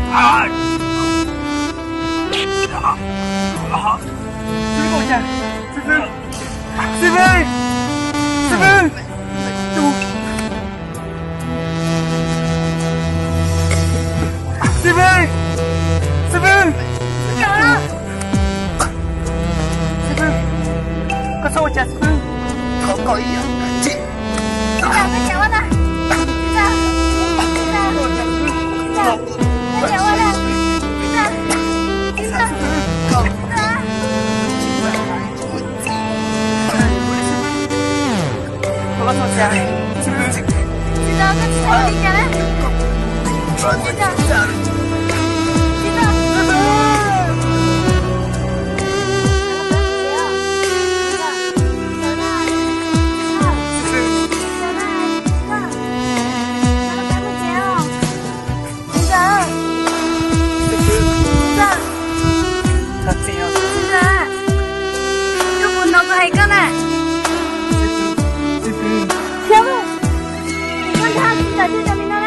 Xib Fwb, Xib Fwb, Xib Fwb, Xib Fwb, Xib Fwb, Xib Fwb, koj txhob ua cas Xib Fwb. Koj puas hnov kuv hais koj na? Koj nrog kuv ntawm twg rau li no na?